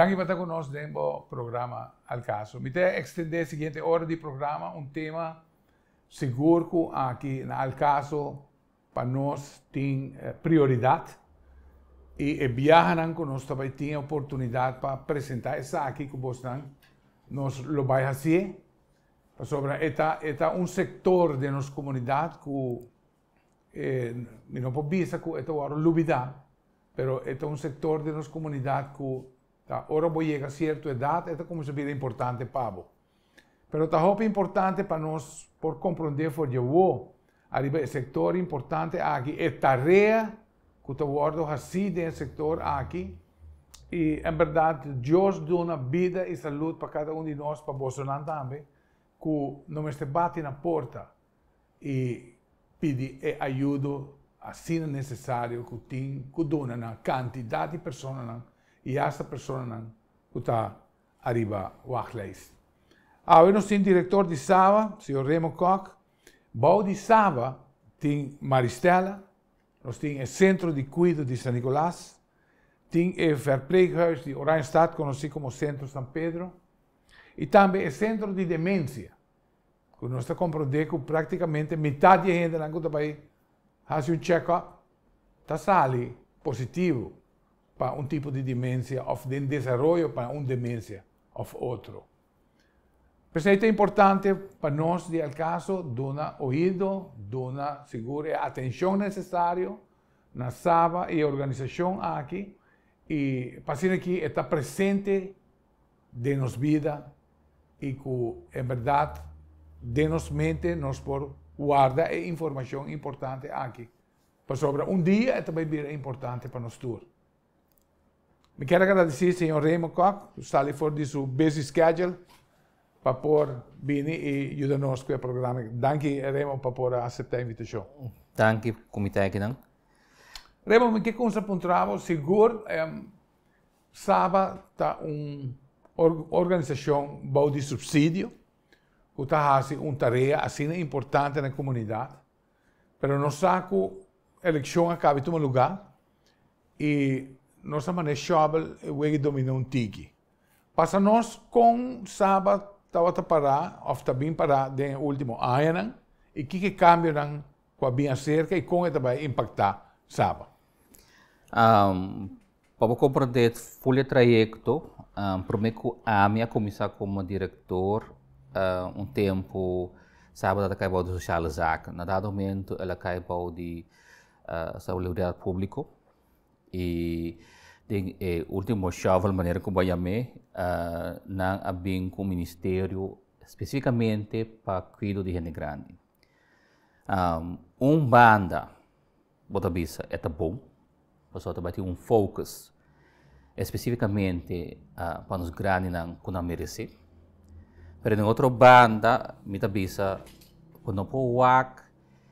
Danki pa ta ku nos den bo programa Al Caso. Mi ta ekstendé siguiente ora di programa un tema sigur ku aki na Al Caso pa nos tin prioridat i e biahanan ku nos ta bai tin e oportunidat pa presentá esaki ku bosnan nos lo bai hasié pasobra e ta e ta un sektor den nos komunidat ku mi no por bisa ku e ta wòrdu lubidá pero e ta un sektor den nos komunidat ku ta ora bo yega sierto edat e ta kuminsá bira importante pa bo. Pero ta hopi importante pa nos por komprondé for di awó ariba e sektor importante aki, e tarea ku ta wòrdu hasí den e sektor aki i en bèrdat Dios duna bida i salud pa kada un di nos, pa bosonan tambe, ku no mester bati na porta i pidi e ayudo asina nesesario ku tin ku duna na kantidat di personanan i asta personanan ku ta ariba wachtlijst. Awe nos tin direktor di Saba, señor Remo Kok. Bou di Saba tin Maristella, nos tin e Sentro di Kuido di San Nicolas, tin e Verpleeghuis di Oranjestad konosí komo Sentro San Pedro i tambe e Sentro di Demensia ku nos ta komprondé ku praktikamente mitat di e hendenan ku ta bai hasi un check-up ta sali positivo pa un tipo di demensia òf den desaroyo pa un demensia òf otro. P'esei ta importante pa nos di El Caso duna oido, duna sigur e atenshon nesesario na Saba i e organisashon aki i pa asina ki e ta presente den nos bida i ku en bèrdat den nos mente nos por warda e informashon importante aki. Pasobra un dia e ta bai bira importante pa nos tur. Mi kier agradeci señor Raymond Kok cu sali for di su busy schedule pa por bini y yuda nos cu e programa. Danki Raymond pa por a acepta e invitacion. Danki cu mi ta akinan. Raymond, mi ke cuminsa puntra bo, sigur Saba ta un organisacion bou di subsidio cu ta haci un tarea asina importante na e comunidad. Pero nos sa ku elekshon a kabi tuma lugá i nos a manera shòbel e wega i dominá un tiki. Pasa nos kon Saba tabata pará òf ta bin pará den e último añanan i kiko e kambionan ku a bin aserka i kon e ta bai impaktá Saba. Pa bo komprondé ful e trayekto, promé ku ami a kuminsá komo direktor, un tempu Saba tabata kai bou di Sociale Zaken. Na dado momento el a kai bou di Salubridat Públiko i den e último shuffle, manera ku bo a yam'é, nan a bin ku un ministerio spesífikamente pa kuido di hende grandi. Un banda bo ta bisa e ta bon, pasobra ta bai tin un focus específicamente pa nos grandinan cu nan merece. Pero den otro banda mi ta bisa cu no por wak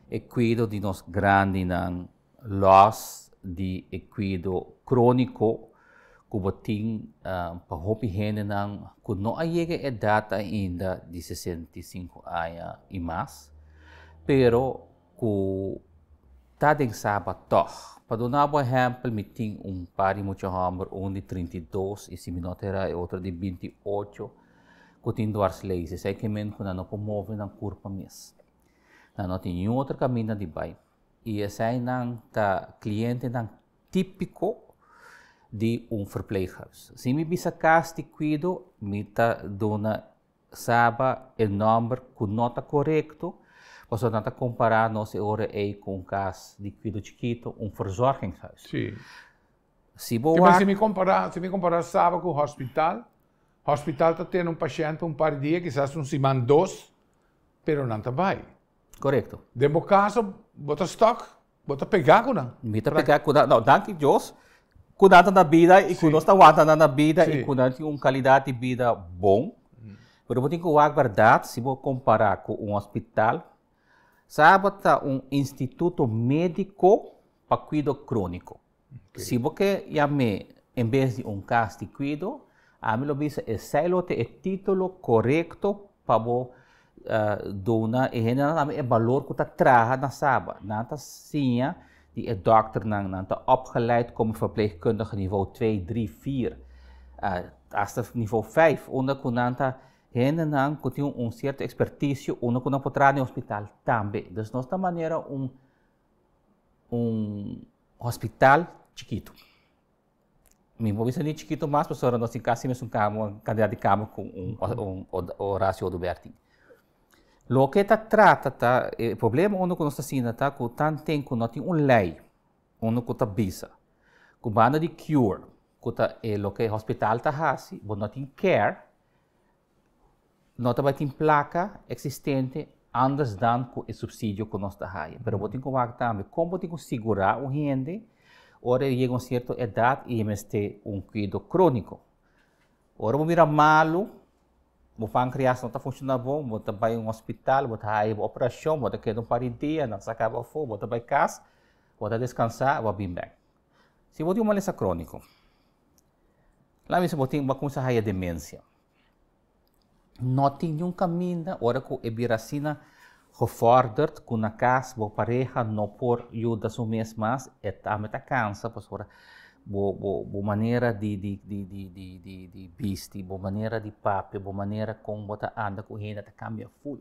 e cuido di nos grandinan los di e cuido cronico cu bo tin pa hopi hendenan cu no a yega e edad ainda di 65 aña y mas, pero ku ta den Saba tòg. Pa duna bo ehèmpel, mi tin un par di mucha hòmber, un di 32 i si mi no ta erá e otro di 28, ku tin dwarsleis. Esei ke men ku nan no por move nan kurpa mes. Nan no tin niun otro kaminda di bai. I eseinan ta klientenan típiko di un verpleeghuis. Si mi bisa kas di kuido, mi ta duna Saba e nòmber ku no ta korekto, pasobra nan ta kompará nos e ora ei ku un kas di kuido chikitu, un verzorgingshuis. Sí. Si bo wak. Si mi kompará, si mi kompará Saba ku hospital, hospital ta tene un pashènt pa un par di dia, kisas un siman, dos, pero nan ta bai. Korekto. Den bo kaso, bo ta stòk Bo ta pegá ku nan. Mi ta pegá ku nan. No, danki Dios ku nan ta na bida i ku nos ta wanta nan na bida i ku nan tin un kalidat di bida bon. Pero bo tin ku wak bèrdat si bo kompará ku un hospital, Saba ta un instituto médiko pa kuido króniko. Si bo ke yam'é en bes di un kas di kuido, ami lo bisa esei lo ta e título korekto pa bo duna e hendenan tambe e balor ku ta traha na Saba. Nan ta siña di e dòkternan, nan ta opgeleid komo verpleegkundige nivo twee, drie, vier. Hasta nivel 5, unda ku nan ta hendenan ku tin un sierto ekspertisio, unda ku nan por traha den hospital tambe. Dus nos ta manera un un hospital chikitu. Mi por bisa ni chikitu mas pasobra nos tin kasi mesun kama, kantidat di kama ku un un Horacio Oduber tin. Loke ta trata ta, e problema unda ku nos ta sinta ta ku tanten ku no tin un lei unda ku ta bisa ku banda di cure ku ta e loke e hospital ta hasi, bo no tin care, no ta bai tin plaka eksistente anders dan ku e supsidio ku nos ta haya. Pero bo tin ku wak tambe kon bo tin ku sigurá un hende ora e yega un sierto edat i e mester un kuido króniko. Ora bo bira malu, bo pankreas no ta funshoná bon, bo ta bai un hospital, bo ta haya bo operashon, bo ta keda un par di dia, nan ta saka bo afó, bo ta bai kas, bo ta deskansá, bo a bin bèk. Si bo tin un malesa króniko, laga mi bisa bo tin bo a kuminsá haya demensia. No tin niun kaminda ora ku e bira asina gevorderd ku na kas bo pareha no por yuda su mes mas, e tambe ta kansa pasobra bo bo bo manera di di di di di di di bisti, bo manera di papia, bo manera kon bo ta anda ku hende ta kambia ful.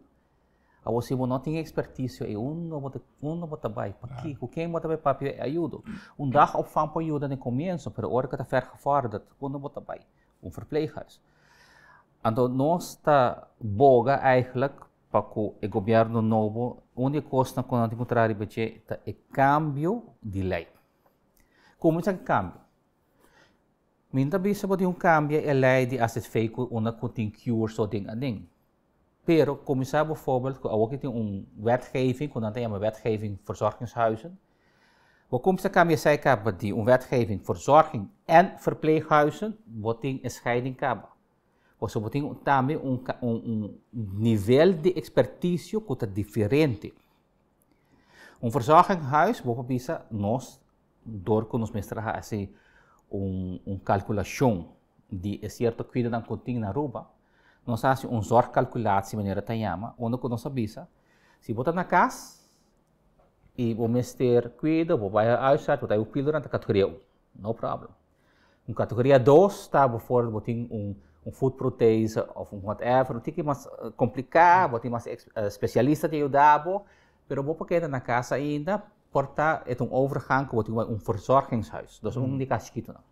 Awor si bo no tin e ekspertisio ei unda bo ta unda bo ta bai? Pakiko? Ku ken bo ta bai papia e ayudo? Un dagopvang por yuda den komienso, pero ora ku ta vergevorderd, unda bo ta bai? Un verpleeghuis. Anto nos ta boga eigenlijk pa ku e gobièrnu nobo, un di e kosnan ku nan tin ku traha riba dje ta e kambio di lei. Komo esaki kambio? Mi no ta bisa bo tin un kambia e lei di AZV ku unda ku tin cure so den aden. Pero kuminsá bijvoorbeeld ku awor ki tin un wetgeving ku nan ta yama wetgeving verzorgingshuizen. Bo kuminsá kambia esei kaba di un wetgeving verzorging en verpleeghuizen, bo tin e scheiding kaba. Pasobra bo tin tambe un un nivel di ekspertisio ku ta diferente. Un verzorginghuis bo por bisa nos dor ku nos mester a hasi un un kalkulashon di e sierto kuidonan ku tin na Aruba, nos a hasi un zorgkalkulatie manera ta yama, unda ku nos a bisa si bo ta na kas i bo mester kuido, bo bai huisarts, bo ta bai bo pildoran ta kategoria un, no problem. Un kategoria dos ta bijvoorbeeld bo tin un un voetprothese of un whatever, un tiki mas kompliká, bo tin mas spesialista ta yuda bo, pero bo por keda na kas ainda, por ta e ta un overgang ku bo tin ku bai un verzorgingshuis, dus un di kas chikitunan.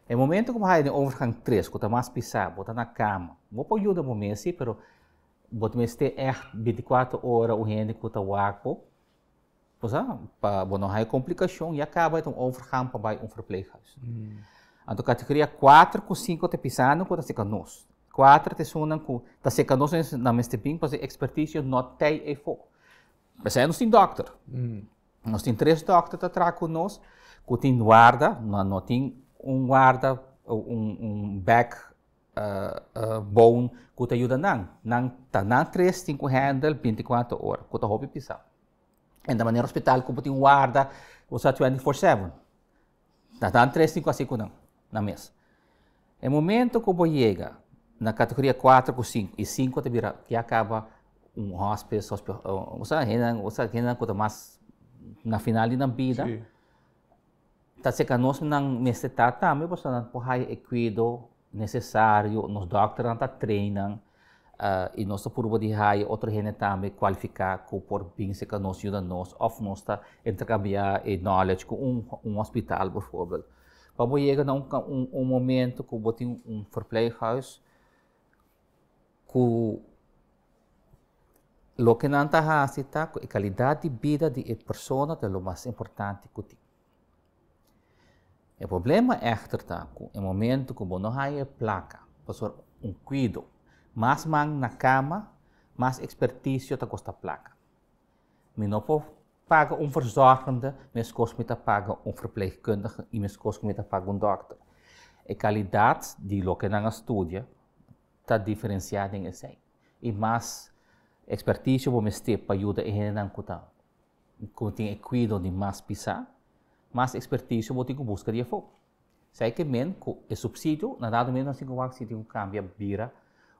E momento ku bo haya den overgang tres ku ta mas pisá, bo ta na kama, bo por yuda bo mes si, pero bo ta mester ègt bintikuater ora un hende ku ta wak bo, Bo sa, pa bo no haya komplikashon, ya kaba e ta un overgang pa bai un verpleeghuis. Anto kategoria kuater ku sinku ta pisando ku ta seka nos. Kuater ta esunnan ku ta seka nos nan mester bin pasobra e ekspertisio no tei eyfo. P'esei nos tin dòkter. Nos tin tres dòkter ta traha ku nos ku tin warda, nan no tin un warda, un back bone ku ta yuda nan. Nan ta nan tres tin ku handle bintikuater ora, ku ta hopi pisá. En ta manera hospital ku bo tin warda, bo sa 24/7. Ta dan tres tin ku hasi ku nan, nan mes. E momento ku bo yega na kategoria kuater ku sinku, i sinku ta bira ya kaba un hospice, bo sa hendenan, bo sa hendenan ku ta mas na final di nan bida, ta seka nos nan mester ta tambe pasobra nan por haya e kuido nesesario, nos dòkternan ta train nan i nos ta purba di haya otro hende tambe kualifiká ku por bin seka nos yuda nos òf nos ta interkambiá e knowledge ku un un hospital bijvoorbeeld. Pa bo yega na un un momento ku bo tin un verpleeghuis ku loke nan ta hasi ta ku e kalidat di bida di e persona ta lo mas importante ku tin. E problema echter ta ku e momento ku bo no haya e plaka pasobra un kuido, mas man na kama, mas ekspertisio ta kosta plaka. Mi no por paga un verzorgende meskos mi ta paga un verpleegkundige i meskos ku mi ta paga un dòkter. E kalidat di loke nan a studia ta diferensiá den esei. I mas ekspertisio bo mester pa yuda e hendenan ku ta ku tin e kuido di mas pisá, mas ekspertisio bo tin ku buska di afó. Esei ke men ku e supsidio na dado momento nos tin ku wak si tin ku kambia bira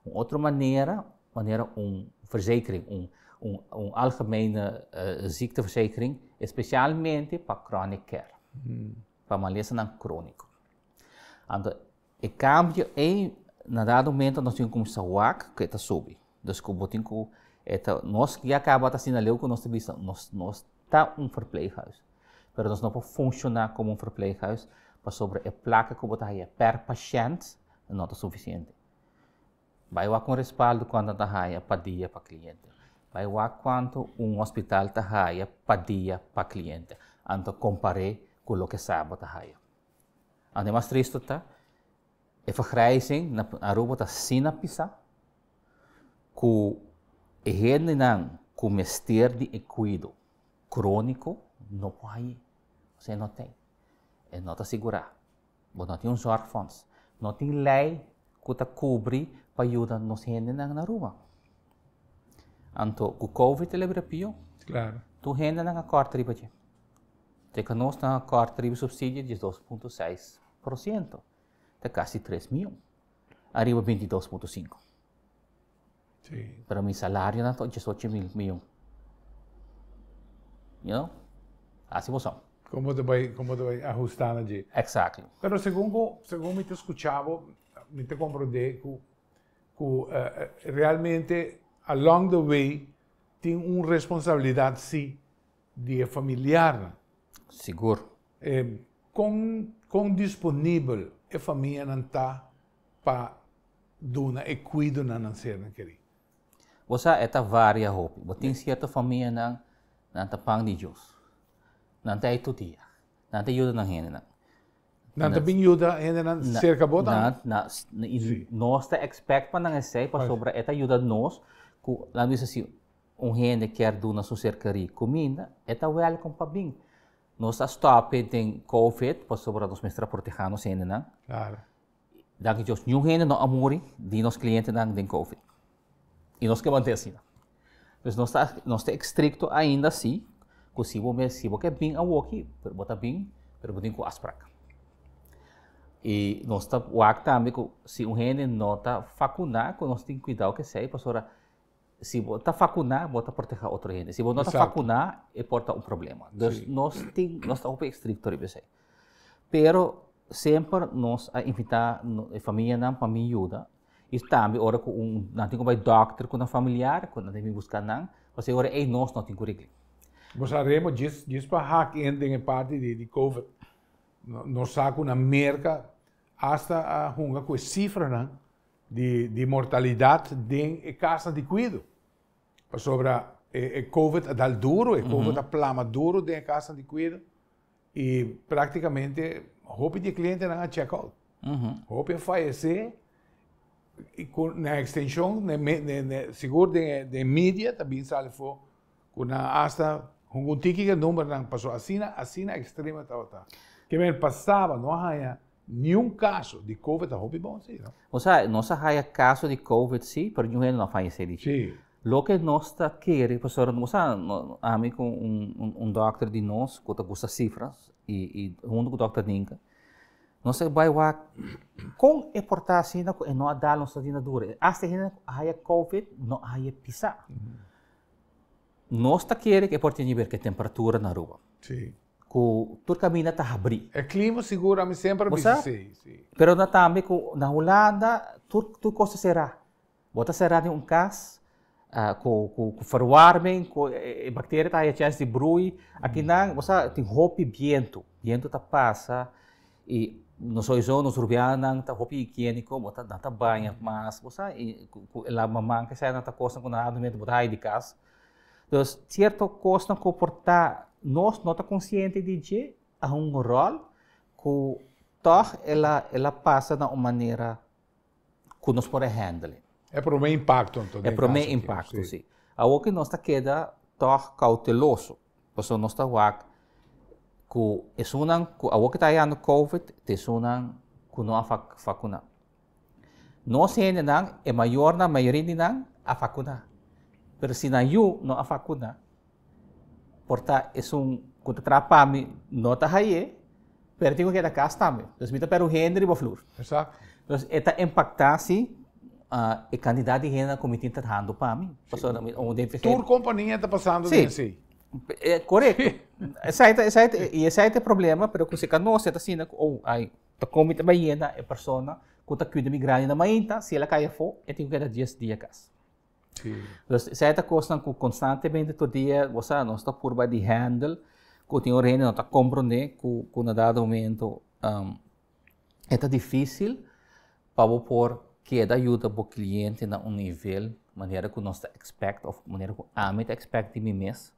un otro manera, manera un verzekering, un un un algemene ziekteverzekering, espesialmente pa chronic care, pa malesanan króniko. Anto. E kambio ei na dado momento nos tin ku kuminsá wak ku e ta subi. Dus ku bo tin ku e ta nos ya kaba ta asina leu ku nos ta bisa nos nos ta un verpleeghuis pero nos no por funshoná komo un verpleeghuis pasobra e plaka ku bo ta haya per pashènt no ta sufisiente. Bai wak un respaldo kuantu nan ta haya pa dia pa kliente. Bai wak kuantu un hospital ta haya pa dia pa kliente. Anto kompar'é ku loke Saba ta haya. Anto e mas tristu ta, e vergrijzing na Aruba ta asina pisá ku e hendenan ku mester di e kuido króniko no por hañ'é. Osea e no ten. E no ta sigurá. Bo no tin un zorgfonds. No tin lei ku ta kubri pa yuda nos hendenan na Aruba. Anto ku covid el a bira pió. Claro. Tur hendenan a kòrta riba dje. Te ku nos nan a kòrta riba subsidio 12.6%. Ta kasi 3 mion. Ariba 22.5. Pero mi salarionan ta 18 mil mion. You know? Asina bo sa. Kon ta bai ahustá allí? Exactly. Pero segun mi ta skucha bo, mi ta komprondé ku realmente along the way tin un responsabilidat sí di familiar. Sigur. Kon disponibel e famianan ta pa duna e kuido na nan ser kerí? Bo sa, e ta varia hopi. Bo tin sierto famianan nan ta pan di Dios. Nan ta ei tur dia. Nan ta yuda nan hendenan. Nan ta bin yuda hendenan serka bo tambe? Na, nos ta expect pa nan esei pasobra e ta yuda nos ku nan bisa si un hende kier duna su ser kerí kuminda, e ta welkom pa bin. Nos a stop den COVID pasobra nos mester a protehá nos hendenan. Danki Dios, niun hende no a muri di nos klientenan den COVID. I nos ke mantené asina. Dus nos ta estrikto ainda sí, ku si bo ke bin awoki, pero bo ta bin, pero bo tin ku afspraak. I nos ta wak tambe ku si un hende no ta vakuná, ku nos tin kuidou ku esei, pasobra si bo ta vakuná, bo ta protehá otro hende. Si bo no ta vakuná, e por ta un problema. Dus nos ta hopi estrikto riba esei. Pero semper nos a invitá e famianan pa bin yuda. I tambe ora ku un nan tin ku bai dòkter ku nan familiar, ku nan tin bin buska nan, pasobra ora ei nos no tin ku regla. Bo sa, Remo, djis pa hak in den e parti di COVID. Nos sa ku na Merka hasta a hunga ku e sifranan di mortalidat den e kas di kuido. Pasobra e COVID a dal duru, e COVID a plama duru den e kas di kuido i práktikamente hopi di klientenan a check out. Hopi a fayesé i ku na ekstenshon, sigur den media ta bin sali afó ku nan hasta hunga un tiki ku e numbernan pasobra asina ekstremo tabata. Ke men pasaba no a haña niun kaso di COVID ta hopi bon sí, no? Osea, nos a haña kaso di COVID sí, pero niun hende no a fayesé di dje. Loke nos ta kere, pasobra nos sa, ami ku un dòkter di nos ku ta gusta sifras i huntu ku dòkter Ninka, nos a bai wak kon e por ta asina ku e no a dal nos asina duru. Asta e hende ku a haña COVID no a haña pisá. Nos ta kere ku e por tin di ber ku e temperatura na Aruba. Ku tur kaminda ta habrí. E klima sigur ami semper a bisa sí, sí. Pero na tambe ku na Hulanda tur kos ta será. Bo ta será den un kas ku verwarming, ku e bakteria ta haya chèns di brui. Akinan bo sa tin hopi bientu, bientu ta pasa i nos sowieso nos rubianan ta hopi higiéniko, bo ta nan ta baña mas, bo sa i ku e laba man kesei nan ta kosnan ku nan a durante bo ta haya di kas. Dus sierto kosnan ku por ta nos no ta konsiente di dje a hunga un ròl ku tòg el a el a pasa na un manera ku nos por a handle. E promé impakto anto. E promé impakto, sí. Awor ku nos ta keda tòg kouteloso, pasobra nos ta wak ku esunnan ku awor ku ta hayando covid ta esunnan ku no a vakuná. Nos hendenan, e mayornan, mayoria di nan a vakuná. Pero si nan yu no a vakuná, por ta esun ku ta traha pa mi no ta hay'é, pero tin ku keda kas tambe. Dus mi ta pèrdè un hende riba flur. Dus e ta impaktá si e kantidat di hendenan ku mi tin trahando pa mi. Pasobra mi un den Tur kompania ta pasando den esei. Korekto. Esei ta, esei ta, i esei ta e problema, pero ku si ka nos e ta asina ku, oh, ai. Ta kon mi ta bai yena e persona ku ta kuida mi grandi na mainta, si el a kai afó, e tin ku keda dies dia kas. Dus esei ta kosnan ku konstantemente tur dia, bo sa, nos ta purba di handle, ku tin ora hende no ta komprondé ku ku na dado momento e ta difísil pa bo por keda yuda bo kliente na un nivel manera ku nos ta expect òf manera ku ami ta expect di mi mes.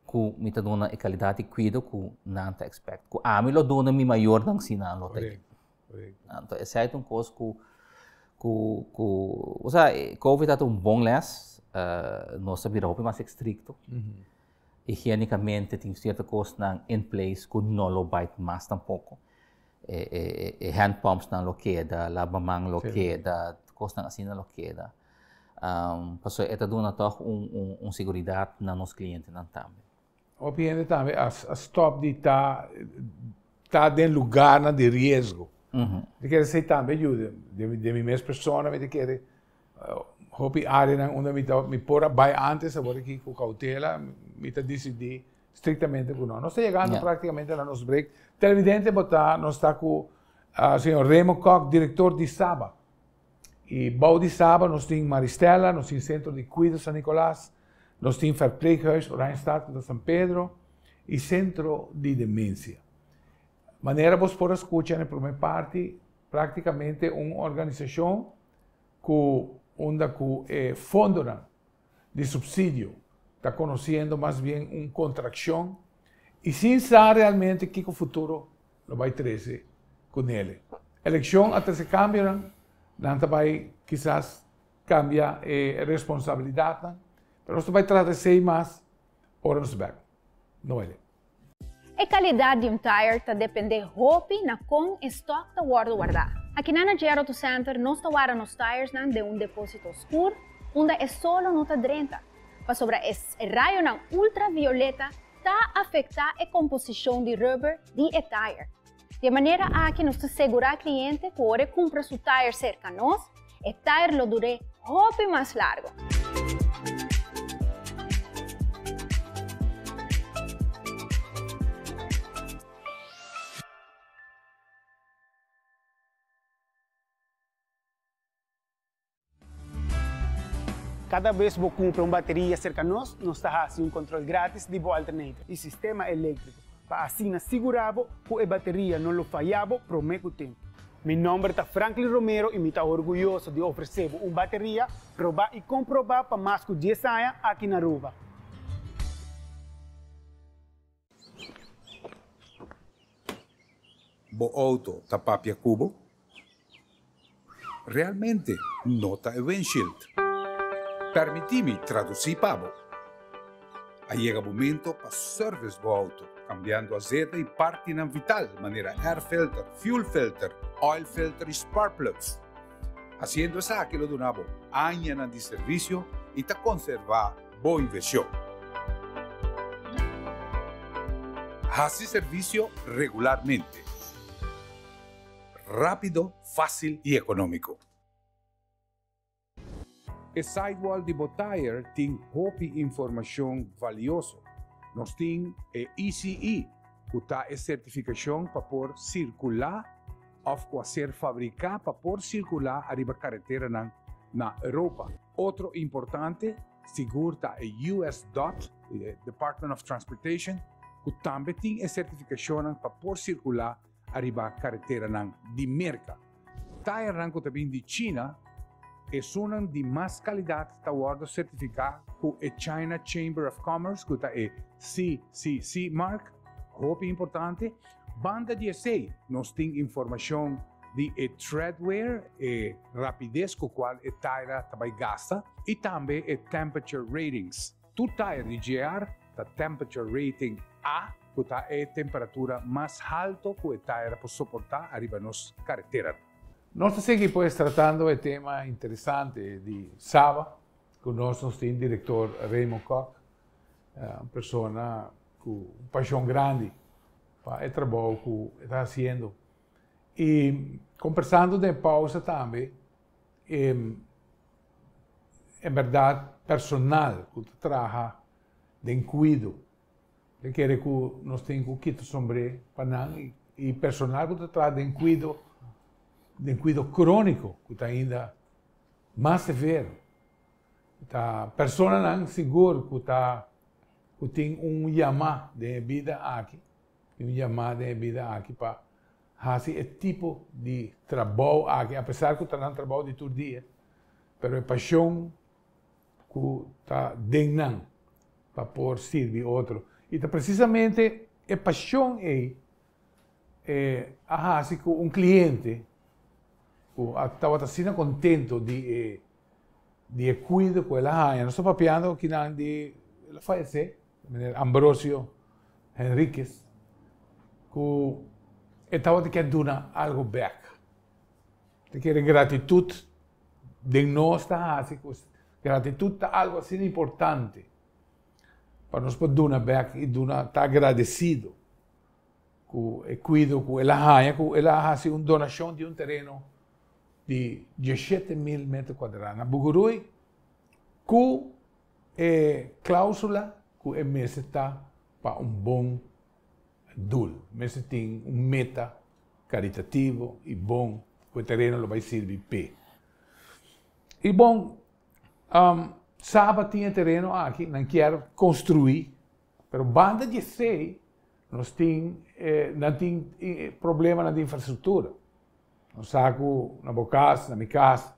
Ku mi ta duna e kalidat di kuido ku nan ta expect. Ku ami lo duna mi mayornan si nan lo ta aki. Anto esei ta un kos ku ku ku osea covid a ta un bon les, nos a bira hopi mas estrikto. Higienikamente tin sierto kosnan in place ku no lo bai mas tampoko. E hand pumpsnan lo keda, laba man lo keda, kosnan asina lo keda. Pasobra e ta duna tòg un seguridat na nos klientenan tambe. Hopi hende tambe a stòp di ta ta den lugarnan di riesgo. Mi ta kere esei tambe yuda. Den mi mes persona mi ta kere hopi areanan unda mi ta mi por a bai antes awor aki ku koutela mi ta disidí Strictamente cu no. Nos ta yegando practicamente na nos break. Televidente bo ta, nos ta cu señor Raymond Kock, director di Saba. Y bou di Saba nos tin Maristella, nos tin Centro di Cuido San Nicolas, nos tin Verpleeghuis Oranjestad cu ta San Pedro y Centro di Demencia. Manera bos por a scucha na e prome parti, practicamente un organisacion cu unda cu e fondonan di subsidio ta conociendo mas bien un contraccion y sin sa realmente kico futuro lo bay trece cu nele. Eleccion a trece cambionan, nan ta bay kisas cambia e responsabilidadnan, pero nos ta bay trata esey mas ora nos bek. Noelia. E kalidat di un tire ta dependé hopi na kon e stòk ta wòrdu wardá. Akinan na JR Auto Center nos ta warda nos tiresnan den un depósito skur unda e solo no ta drenta, pasobra e rayonan ultravioleta ta afektá e komposishon di rubber di e tire. Di e manera aki nos ta segurá kliente ku ora e kumpra su tire serka nos, e tire lo dur'é hopi mas largu. Kada bes bo kumpra un bateria serka nos, nos ta hasi un kontrol gratis di bo alternator i sistema eléktriko pa asina sigurá bo ku e bateria no lo fayá bo promé ku tempu. Mi nòmber ta Franklin Romero i mi ta orguyoso di ofresé bo un bateria probá i komprobá pa mas ku dies aña aki na Aruba. Bo auto ta papia cu bo? Realmente no ta e windshield. Permiti mi traduci pa bo. A yega momento pa service bo auto, cambiando azeta y partinan vital manera air filter, fuel filter, oil filter y spark plugs. Haciendo esaki lo duna bo añanan di servicio y ta conserva bo inversion. Haci servicio regularmente. Rápido, fácil y económico. E sidewall di bo tire tin hopi informacion valioso. Nos tin e ECE, cu ta e certificacion pa por circula of cu a ser fabrica pa por circula ariba careteranan na Europa. Otro importante sigur ta e US dot, e Department of Transportation, cu tambe tin e certificacionnan pa por circula ariba careteranan di Merca. Tayernan cu ta bin di China, esunnan di mas calidad ta wordo certifica cu e China Chamber of Commerce, cu ta e CCC mark, hopi importante. Banda di esey nos tin informacion di e treadwear, e rapidez cu cual e taira ta bay gasta y tambe e temperature ratings. Tur tair di GR ta temperature rating A cu ta e temperatura mas halto cu e taira por soporta ariba nos caretera. Nos ta sigui pues tratando e tema interesante di Saba cu nos nos tin director Raymond Kock, un persona cu un pasion grandi pa e trabou cu e ta haciendo. Y combersando den pausa tambe, e en berdad personal cu ta traha den cuido, ta kere cu nos tin cu kita sombre pa nan. I personal ku ta traha den kuido, den kuido króniko ku ta ainda mas severo. Ta personanan sigur ku ta ku tin un yamá den e bida aki, tin un yamá den e bida aki pa hasi e tipo di trabou aki, apesar ku ta nan trabou di tur dia, pero e pashon ku ta den nan pa por sirbi otro. I ta presisamente e pashon ei a hasi ku un kliente ku a tabata asina kontento di e di e kuido ku el a haña. Nos ta papiando kinan di el a fayesé, meneer Ambrosio Henriquez, ku e tabata kier duna algu bèk. Ta kere gratitut den nos ta hasi ku gratitut ta algu asina importante pa nos por duna bèk i duna ta agradesido ku e kuido ku el a haña ku el a hasi un donashon di un tereno di 17.000 metro kuadrá na Bugurui ku e klausula ku e mester ta pa un bon doel. Mester tin un meta karitativo i bon ku e tereno lo bai sirbi p'e. I bon, Saba tin e tereno aki, nan kier konstruí, pero banda di esei nos tin, nan tin problemanan di infrastruktura. Nos sa ku na bo kas, na mi kas,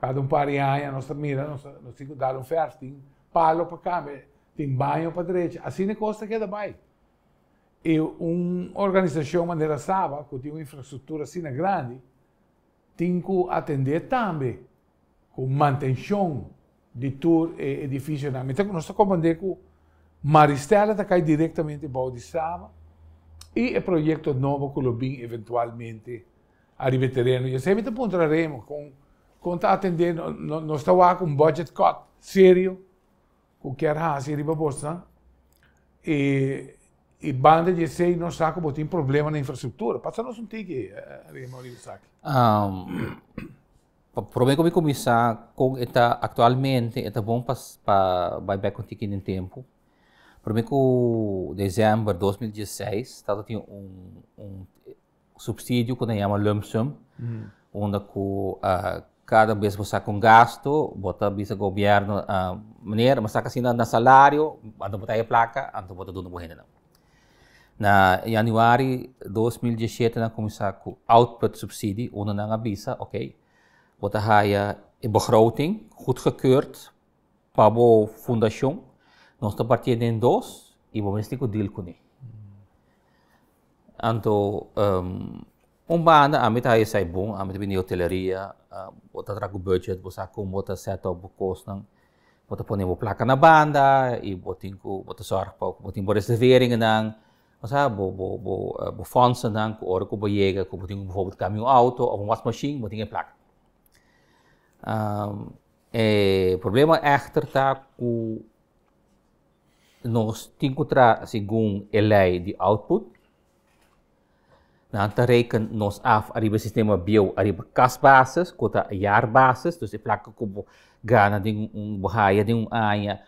kada un par di aña nos ta mira, nos tin ku dal un fèrf, tin palo pa kambia, tin baño pa drecha, asina e kos ta keda bai. I un organisashon manera Saba, ku tin un infrastruktura asina grandi, tin ku atendé tambe ku mantenshon di tur e edifisionan. Mi ta nos ta komprendé ku Maristella ta kai direktamente bou di Saba i e proyekto nobo ku lo bin eventualmente ariba e tereno. I esei mi ta puntra Remo kon kon ta atendé nos ta wak un budget cut serio ku kier hasi riba bosnan i i banda di esei nos sa ku bo tin problema na infrastruktura. Pasa nos un tiki Remo riba esaki. Prome ku mi kuminsá kon e ta aktualmente e ta bon pa pa bai bèk un tiki den tempu. Prome ku desèmber 2016 tabata tin un un subsidio ku nan yama lump sum unda ku kada bes bo saka un gasto bo ta bisa gobièrnu meneer mi a saka asina na salario anto bo ta haya plaka anto bo ta duna bo hendenan. Na januari 2017 nan kuminsá ku output subsidie unda nan a bisa ok bo ta haya e begroting goedgekeurd pa bo fundashon nos ta partié den dos i bo mester ku deal kuné. Anto un banda ami ta haya esei bon, ami ta bini di hoteleria, bo ta traha ku budget, bo sa kon bo ta set up bo kosnan, bo ta pone bo plaka na banda i bo tin ku bo ta sòrg pa bo tin bo reserveringennan, bo sa bo bo bo bo fondsennan ku ora ku bo yega ku bo tin ku bijvoorbeeld kambia un outo òf un wasmashin bo tin e plaka. E problema èchter ta ku Nos tin ku traha segun e lei di output. Nan ta reken nos af ariba e sistema bieu ariba kasbasis ku ta jaarbasis, dus e plaka ku bo gana den un bo haya den un aña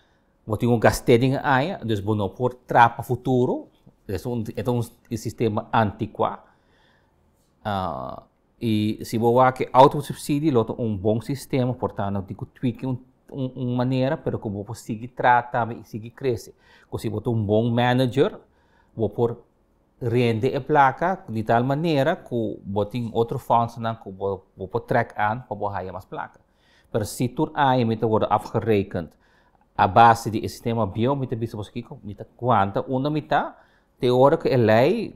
bo tin ku gast'é den e aña, dus bo no por traha pa futuro. E ta un sistema antikuá. I si bo wak e autosubsidie lo ta un bon sistema, por tanto tin ku tweak un un manera pero ku bo por sigui traha tambe i sigui krese. Ku si bo ta un bon manager bo por rende e plaka di tal manera ku bo tin otro fondsennan ku bo bo por trek aan pa bo haya mas plaka. Pero si tur aña mi ta wòrdu afgerekend a base di e sistema bieu mi ta bisa boso kiko mi ta kuanta unda mi ta Te ora ku e lei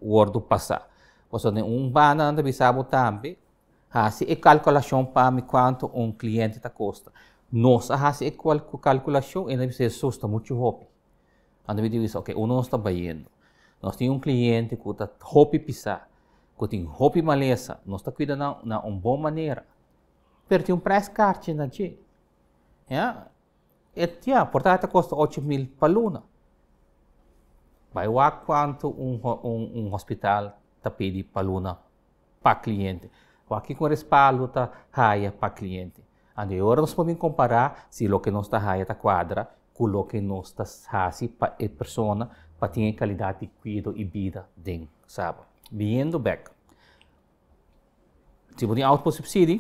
wòrdu pasá. Pasobra den un banda nan ta bisa bo tambe, hasi e kalkulashon pa mi kuantu un kliente ta kosta. Nos a hasi e kalkulashon i nan bisa Hesus ta muchu hopi. Anto mi ta bisa oke unda nos ta bayendo. Nos tin un kliente ku ta hopi pisá, ku tin hopi malesa, nos ta kuida nan na un bon manera, pero tin un prijskaartje na dje. Ya. E ya, por ta ta kosta 8000 pa luna. Bai wak kuantu un un un hospital ta pidi pa luna pa kliente. Wak kiko un respaldo ta haya pa kliente. Anto e ora nos por bin kompará si loke nos ta haya ta kuadra ku loke nos ta hasi pa e persona pa tin e kalidat di kuido i bida den Saba. Biniendo bek. Si bo tin auto pa subsidie,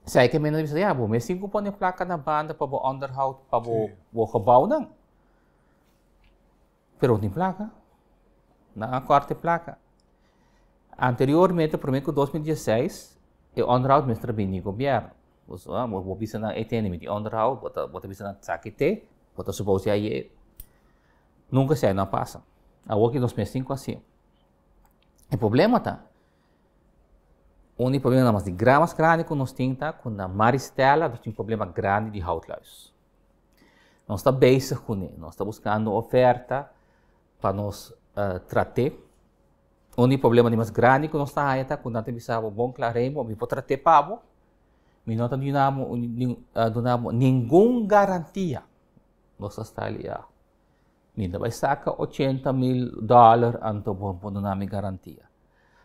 esei ke menen bisa, ya, bo mes tin ku pone plaka na banda pa bo onderhoud, pa bo bo gebouwnan. Pero no tin plaka. Nan a kòrta e plaka. Anteriormente, promé ku 2016, e onderhoud mester a bini di gobièrnu. Bo bo bisa nan, e tene mi tin onderhoud, bo ta bo ta bisa nan esaki te, bo ta supose aye. Nunka esei no a pasa. Awor ki nos mes tin ku hasié. E problema ta, un di problemanan mas di gran mas grandi ku nos tin ta ku na Maristella nos tin un problema grandi di houtluis. Nos ta bezig kuné, nos ta buskando oferta pa nos trat'é. Un di problema di mas grandi ku nos ta haña ta ku nan ta bisa bo bon kla, Remo, mi por trat'é pa bo, mi no ta duna bo duna bo ningun garantia. Nos ta sta liá. Mi ta bai saka 80.000 dòler anto bo por duna mi garantia.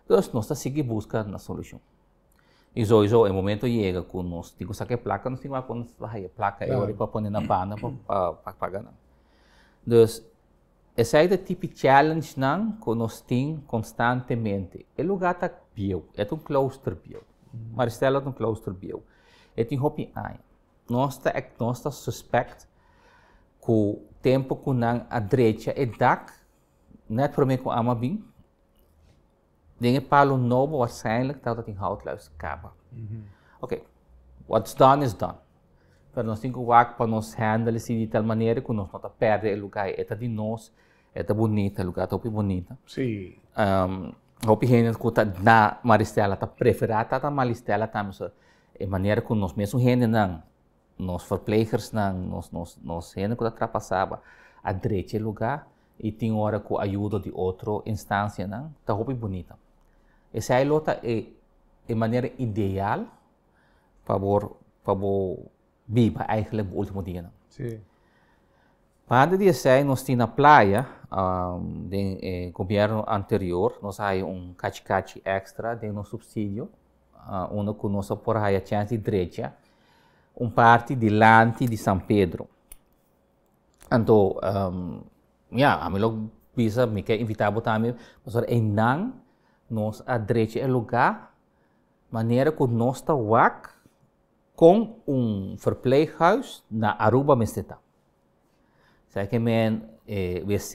Dus nos ta sigui buska na solushon. I souiso e momento yega ku nos tin ku saka e plaka, nos tin ku wak nos ta haya e plaka e ora pa pone na banda pa paga nan. Dus esei ta e tipi challenge nan ku nos tin konstantemente. E lugá ta bieu, e ta un klooster bieu. Maristella ta un klooster bieu. E tin hopi aña. Nos ta nos ta suspect ku tempu ku nan a drecha e dak net prome ku ama bin den e palo nobo waarschijnlijk tabata tin houtluis kaba. Oké, what's done is done. Pero nos tin ku wak pa nos handle esei di tal manera ku nos no ta perde e lugar. E ta di nos, e ta bunita, e lugar ta hopi bunita. Hopi hende ku ta na Maristella ta preferá ta na Maristella tambe. So, e manera ku nos mesun hendenan, nos verplegersnan, nos nos nos hende ku ta traha pasaba a drecha e lugá i tin ora ku ayudo di otro instansianan, ta hopi bunita. Esei lo ta e e manera ideal pa bo pa bo biba eigenlijk bo ultimo dianan. Banda di esei nos tin na playa, den e gobierno anterior nos a haya un kachi kachi extra den nos subsidio, unda ku nos a por haya chèns di drecha un parti dilanti di San Pedro. Anto, ya, ami lo bisa, mi ke invitá bo tambe, pasobra einan nos a drecha e lugá manera ku nos ta wak kon un verpleeghuis na Aruba mester ta. Sa ke men e wc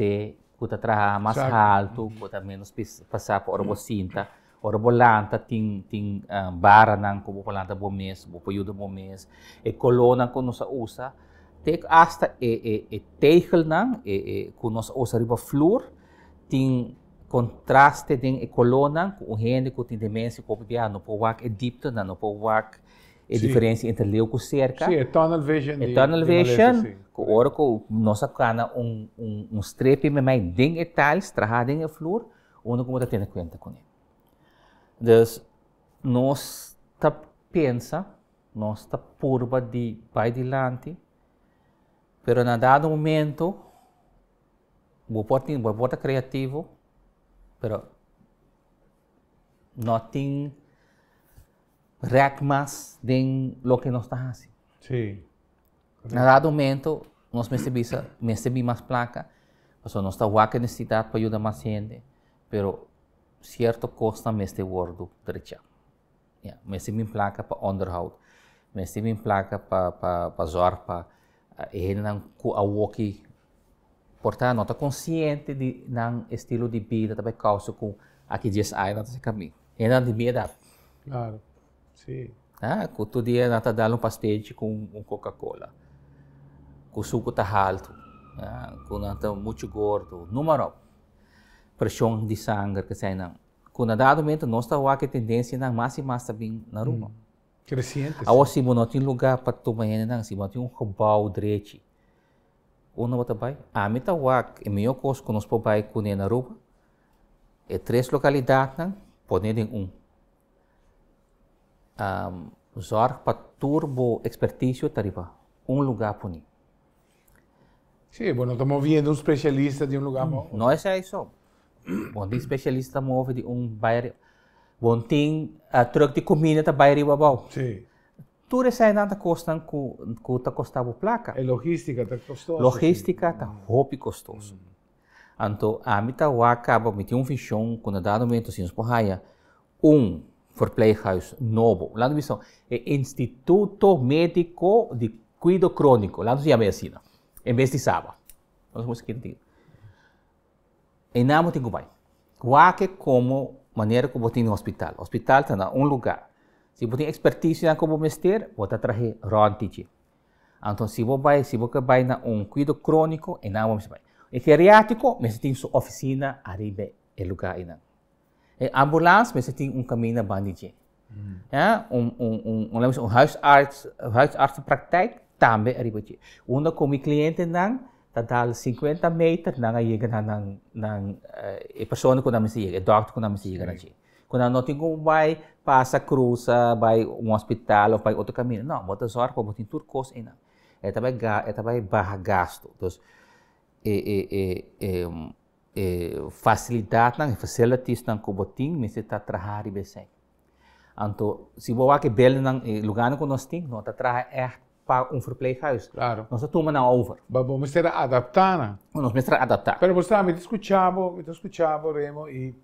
ku ta traha mas haltu, ku ta menos pasá pa ora bo sinta, ora bo lanta tin tin baranan ku bo por lanta bo mes, bo por yuda bo mes. E kolónan ku nos a usa, te asta e e e tegelnan e e ku nos a usa riba flur tin kontraste den e kolónan ku un hende ku tin demensia ku hopi biaha no por wak e diptenan, no por wak E diferencia entre leu cu cerca. Sí, e tunnel vision. E tunnel vision, cu ora cu nos a cana un, un, un streepje met mij den e tiles, traha den e vloer, uno cu bo ta tene cuenta cune. Dus, nos ta pensa, nos ta purba di bay dilanti, pero na dado momento, bo por tin, bo por ta creativo, pero no tin rek mas den loke nos ta hasi. Sí. Na dado momento nos mester bisa, mester bin mas plaka, pasobra nos ta wak e nesesidat pa yuda mas hende, pero sierto kosnan mester wordu drechá. Ya, mester bin plaka pa onderhoud, mester bin plaka pa pa pa zorg pa e hendenan ku awoki por ta no ta konsiente di nan estilo di bida ta bai kousa ku aki dies aña nan ta hasi kamin. Hendenan di mi edat. Klaro, si. Ah, ku tur dia nan ta dal un pastelchi ku un Coca Cola, ku suku ta haltu, ah, ku nan ta muchu gordo, numa ròp. Preshon di sanger, keseinan. Ku na dado momento nos ta wak e tendensianan mas i mas ta bin na Aruba. Kresiente, si. Awor si bo no tin lugá pa tuma hendenan, si bo no tin un gebou drechi, unda bo ta bai? Ami ta wak e mihó kos ku nos por bai kuné na Aruba, e tres lokalidatnan pone den un. Zòrg pa tur bo ekspertisio ta riba un lugá poni. Sí, bo no ta moviendo un spesialista di un lugá pa otro. No esei so. Bo no tin spesialista ta move di un bai ariba. Bo no tin trùk di kuminda ta bai riba abou. Sí. Tur eseinan ta kosnan ku ku ta kosta bo plaka. E logístika ta kostoso. Logístika ta hopi kostoso. Anto ami ta wak kaba mi tin un vision ku na dado momento si nos por haya un verpleeghuis nobo. Laat nos bisa e Instituto Medico di Cuido Cronico, laat nos yama e asina, en bes di Saba. Nos por skirbi. Einan bo tin ku bai. Wak e komo manera ku bo tin den hospital. Hospital ta na un lugar. Si bo tin ekspertisinan ku bo mester, bo ta trahe rònt di dje. Anto si bo bai, si bo ke bai na un kuido króniko, einan bo mester bai. E geriátriko mester tin su ofisina ariba e lugá einan. E ambulans mester tin un kaminda banda di dje. Ja, un, un, un, un, un huisarts, huisartsenpraktijk tambe ariba dje. Unda ku mi klientenan ta dal 50 meter, nan a yega na nan, nan, e persona ku nan mester yega, e dòkter ku nan mester yega na dje. Ku nan no tin ku bai pasa krusa bai un hospital of bai otro kaminda. No, bo ta zòrg pa bo tin tur kos einan. E ta bai ga, e ta bai baha gastu. Dus e e e e e fasilidatnan, e facilitiesnan ku bo tin mester ta traha riba esei. Anto si bo wak e buildingnan, e lugarnan ku nos tin, no ta traha ègt pa un verpleeghuis. Claro. Nos a tuma nan over. Ba bo mester a adaptá nan. Nos mester a adaptá. Pero bo sa, mi ta skucha bo, mi ta skucha bo, Remo, i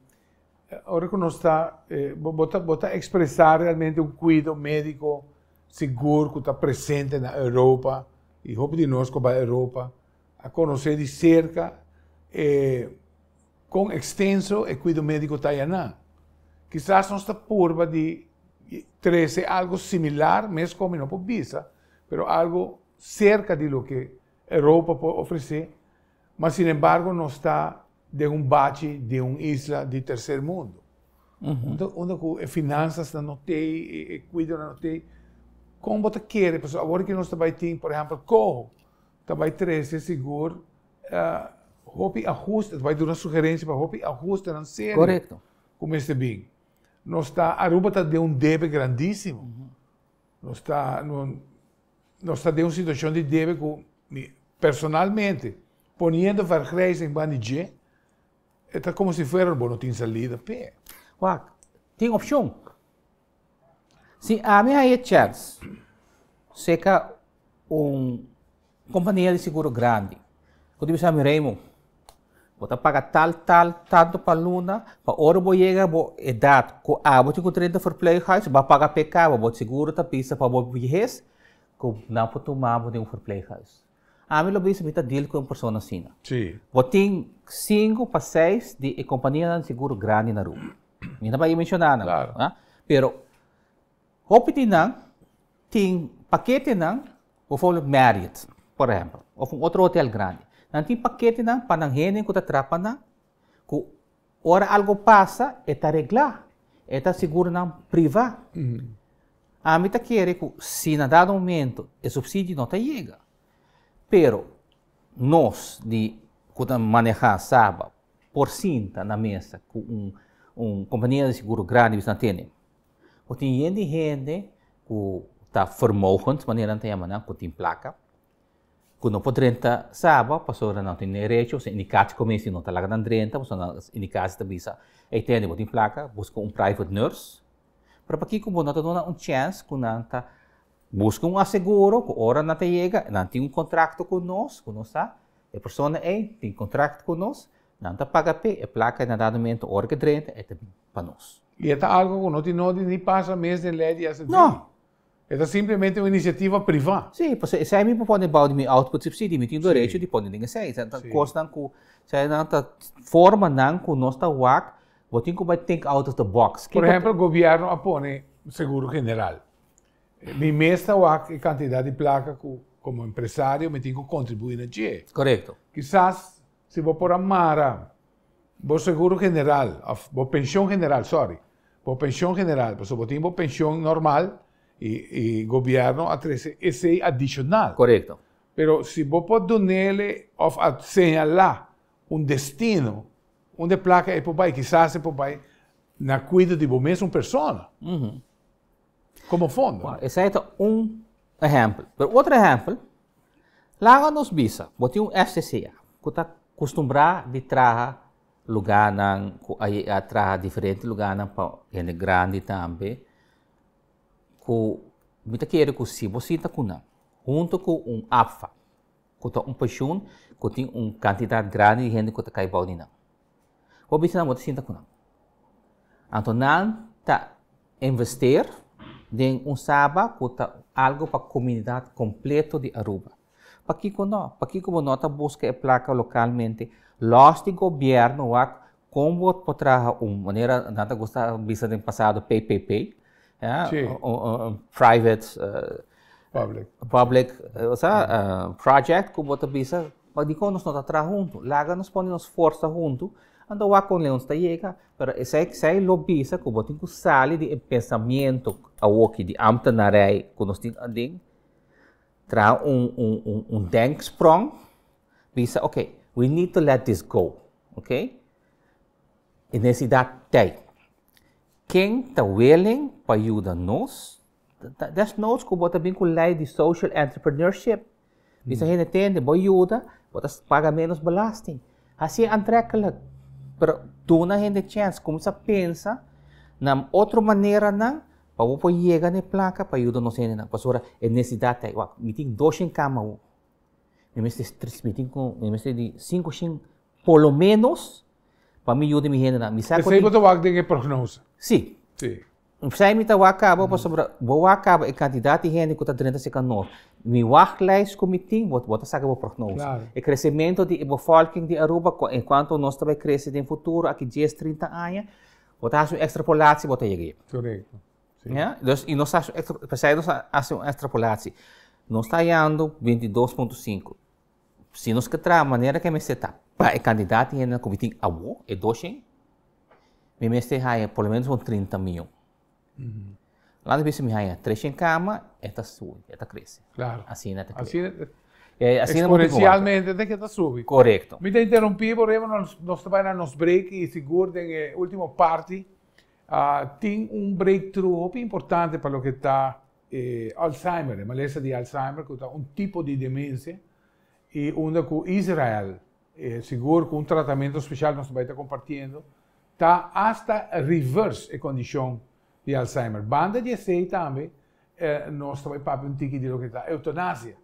Ora ku nos ta, bo ta bo ta ekspresá realmente un kuido médiko sigur ku ta presente na Europa i hopi di nos ku a bai Europa a konosé di serka e kon ekstenso e kuido médiko ta ayanan. Kisas nos ta purba di trese algu similar, mes kon mi no por bisa, pero algu serka di loke Europa por ofresé, ma sinembargo nos ta den un bachi di un isla di tercer mundo. Unda, unda ku e finansasnan no tei, e, e kuidonan no tei. Kon bo ta kere? Pasobra awor ki nos ta bai tin, por ehèmpel, Koho ta bai trese sigur uh, hopi ahuste, ta bai duna sugerensia pa hopi ahustenan serio Korekto. ku mester bin. Nos ta, Aruba ta den un debe grandísimo. Nos ta, no, Nos ta den un situacion di debe cu mi personalmente, poniendo vergrijzing banda di dje, e ta como si fuera bo no tin salida p'e. Wak, tin opcion. Si ami haya e chance seca un compania di seguro grandi, cu ta bisa mi, Raymond, Bo ta paga tal, tal, tanto pa luna, pa ora bo yega bo edat ku abo tin ku drenta verpleeghuis, bo a paga p'e kaba, bo seguro ta bisa pa bo biehes ku nan por tuma bo den un verpleeghuis. Ami lo bisa mi ta deal ku un persona asina. Bo tin sinku pa seis di e kompanianan di seguro grandi na Aruba. Mi no ta bai menshoná nan, pero hopi di nan tin paketenan Bijvoorbeeld Marriott, por ehempel, of un otro hotel grandi. Nan tin paketenan pa nan hende ku ta traha pa nan, ku ora algo pasa e ta reglá, e ta seguro nan privá. Ami ta kere ku si na dado momento e subsidio no ta yega, pero nos di ku ta manehá Saba por sinta na mesa ku un un kompania di seguro grandi bisa nan tene, Bo tin yen di hende ku ta vermogend, manera nan ta yama nan, ku tin plaka, ku no por drenta Saba pasobra nan tin derecho, osea indikatie komisi no ta laga nan drenta pasobra nan indikatie ta bisa, ey tende bo tin plaka, buska un private nurse. Pero pakiko bo no ta duna un chèns ku nan ta buska un aseguro ku ora nan ta yega, nan tin un kontrakto ku nos, ku nos ta, e persona ey tin kontrakto ku nos, nan ta paga p'e, e plaka na dado momento ora ke drenta e ta bin pa nos. I e ta algo ku no tin nodi ni pasa mes den lei di SNV. No. E ta simplemente un inisiativa privá. Sí, pasobra esei mi por pone bou di mi output subsidie, mi tin derecho di pone den esei. Esei ta kosnan ku, esei nan ta formanan ku nos ta wak, bo tin ku bai think out of the box. Por ehempel, gobièrnu a pone seguro general. Mi mes ta wak e kantidat di plaka ku komo empresario mi tin ku kontribuí na dje. Korekto. Kisas si bo por a mara Bo seguro general, of bo pension general, sorry, bo pension general, pasobra bo tin bo pension normal y y gobierno a trece esey adicional. Corecto. Pero si bo por dunele of a señala un destino unda e placa ey por bay, kisas e por bay na cuido di bo mesun persona, como fondo. Bueno, esey ta un ehempel. Pero otro ehempel, Laga nos bisa, bo tin un FCCA ku ta kustumbrá di traha lugánan ku a a traha diferente lugánan pa hende grandi tambe, ku mi ta kere ku si bo sinta ku nan hunto ku un APFA. Ku ta un penshun ku tin un kantidat grandi di hende ku ta kai bou di nan. Bo bisa nan bo ta sinta ku nan. Anto nan ta investeer den un Saba ku ta algo pa komunidat kompleto di Aruba. Pakiko no? Pakiko bo no ta buska e plaka lokalmente? Lòs di gobièrnu wak kon bo por traha un manera nan ta gusta bisa den pasado PPP, ya, un private Public. Public, osea, project ku bo ta bisa, pa dikon nos no ta traha huntu? Laga nos pone nos forsa huntu, anto wak kon leu nos ta yega. Pero esei esei lo bisa ku bo tin ku sali di e pensamiento awoki di ambtenarij ku nos tin aden, traha un un un un denksprong, bisa ok, we need to let this go, ok? E nesesidat t'ei. Ken ta willing pa yuda nos? Desnoods ku bo ta bin ku lei di social entrepreneurship. Bisa hende tende, bo yuda, bo ta paga menos belasting. Hasi aantrekkelijk. Pero duna hende chèns, kuminsá pensa na otro maneranan pa bo por yega na e plaka pa yuda nos hendenan. Pasobra e nesesidat ta ei. Wak, mi tin doshen kama awo. Mi mester tres, mi tin ku, mi mester di sinku shen por lo menos pa mi yuda mi hendenan. Mi sa ku Esei bo ta wak den e prognose. Sí. Sí. P'esei mi ta wak kaba pasobra bo wak kaba e kantidat di hende ku ta drenta serka nos. Mi wachtlijst ku mi tin, bo bo ta saka bo prognose. Klaro. E kresementu di e bevolking di Aruba ku en kuanto nos ta bai krese den futuro aki dies, trinta aña, bo ta hasi un ekstrapolatie bo ta yega ei. Korekto. Sí. Ya? Dus i nos ta hasi un ekstra, p'esei nos a hasi un ekstrapolatie. Nos ta hayando 22.5. Si nos ke traha manera ke mester ta pa e kantidat di hende ku mi tin awo, e doshen, mi mester haya por lo menos un 30 miyon. Laat mi bisa mi haya 300 kama, e ta subi, e ta krese. Claro. Asina ta krese. Asina, Eh, asina bo tin ku wak. exponencialmente te ke ta subi. Korekto. Mi ta interrumpí bo Remo, nos, nos ta bai na nos break i sigur den e último parti ah, tin un breakthrough hopi importante pa loke ta E Alzheimer, e malesa di Alzheimer ku ta un tipo di demensia i unda ku Israel, sigur ku un tratamentu spesial nos ta bai ta kompartiendo, ta asta reverse e kondishon di Alzheimer. Banda di esei tambe nos ta bai papia un tiki di loke ta eutanasia.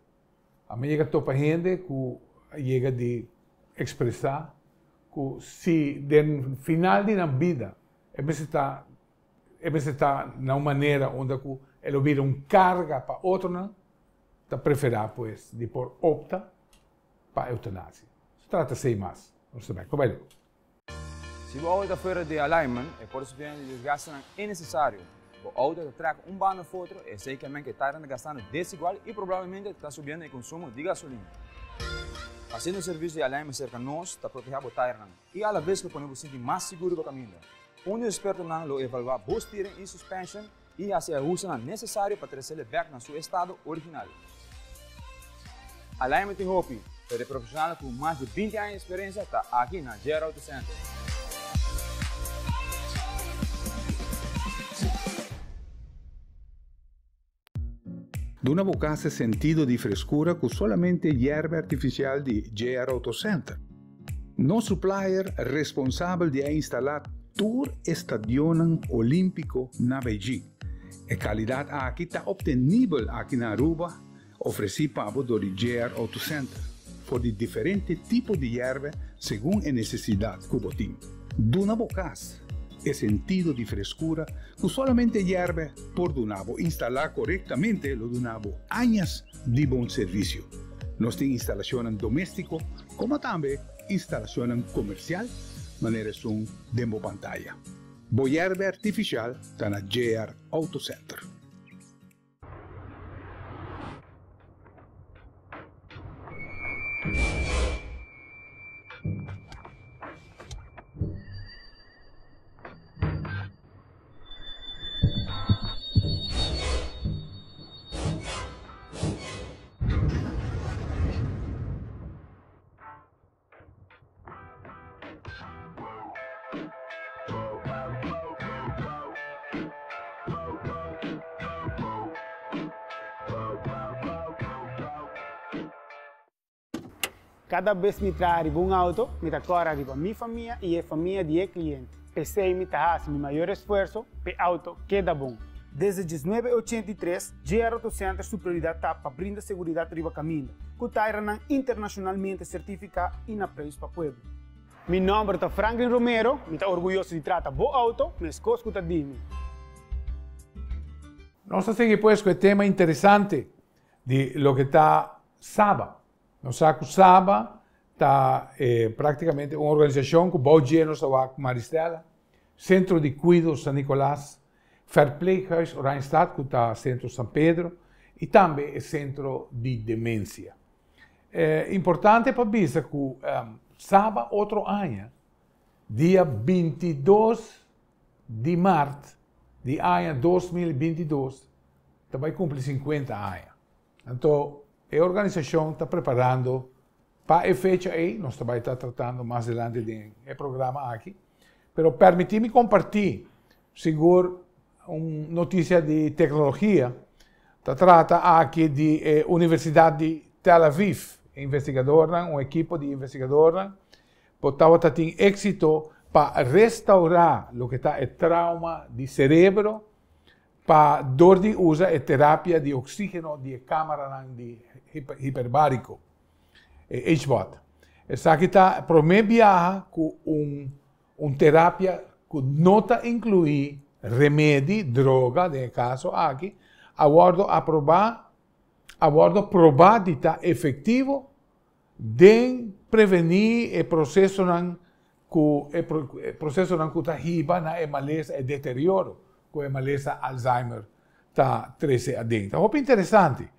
Ami yega topa hende ku a yega di ekspresá ku si den final di nan bida e mester ta E mester ta na un manera unda ku e lo bira un karga pa otronan, ta preferá pues di por opta pa eutanasia. Se trata esei mas. Nos ta bai ku bai leu. Si bo auto ta fuera di alignment, e por sufriendo di desgastenan innesesario. Bo auto ta trek un banda of otro, esei ke men ku e tairan ta gastando desigual i probablemente ta subiendo e konsumo di gasolina. Hasiendo un servisio di alignment serka nos ta protehá bo tairnan i alabes lo pone bo sinti mas sigur riba kaminda. Un di expertonan lo evaluá bo steering i suspension i hasi e ahustenan nesesario pa tresele bèk na su estado original. Alignment tin hopi, pero e profesionalnan ku mas di 20 aña di eksperensia ta aki na JR Auto Center. Duna bo kas e sentido di freskura ku solamente yerba artifisial di JR Auto Center. Nos supplier responsabel di a instalá tur e stadionnan olímpiko na Beijing. E kalidat aki ta optenibel aki na Aruba, ofresí pa bo dor di JR Auto Center, for di diferente tipo di yerba segun e nesesidat ku bo tin. Duna bo kas e sentido di freskura ku solamente yerbe por duna bo. Instalá korektamente lo duna bo añas di bon servisio. Nos tin instalashonnan doméstiko komo tambe instalashonnan komersial manera esun den bo pantaya. Bo yerbe artifisial ta na JR Auto Center. Kada bes mi traha riba un auto, mi ta kòrda riba mi famia i e famia di e kliente. P'esei mi ta hasi mi mayor esfuerso p'e auto keda bon. Desde 1983, JR Auto Center su prioridat ta pa brinda seguridat riba kaminda. ku tairanan internashonalmente sertifiká i na preis pa pueblo. Mi nòmber ta Franklin Romero, mi ta orguyoso di trata bo outo meskos ku ta di mi. Nos ta sigui pues ku e tema interesante di loke ta Saba. Nos sa ku Saba ta praktikamente un organisashon ku bou dje nos ta wak Maristella, Sentro di Kuido San Nicolas, Verpleeghuis Oranjestad ku ta Sentro San Pedro i tambe e Sentro di Demensia. Importante pa bisa ku Saba otro aña, dia 22 di mart di aña 2022, ta bai kumpli 50 aña. Anto e organisashon ta preparando pa e fecha ei, nos ta bai ta tratando mas adelante den e programa aki. Pero permití mi kompartí sigur un notisia di teknologia. Ta trata aki di e Universidat di Tel Aviv. Investigadornan, un ekipo di investigadornan, por tabata tin éksito pa restaurá loke ta e trauma di serebro pa dor di usa e terapia di oxígeno di e cámaranan di hiperbárico, e HBOT. Esaki ta promé biaha ku un un terapia ku no ta inkluí remedi, droga den e kaso aki, a wòrdu aprobá, a wòrdu probá di ta efektivo den prevení e prosesonan ku e prosesonan ku ta hiba na e malesa, e deterioro ku e malesa Alzheimer ta trese aden. Ta hopi interesante.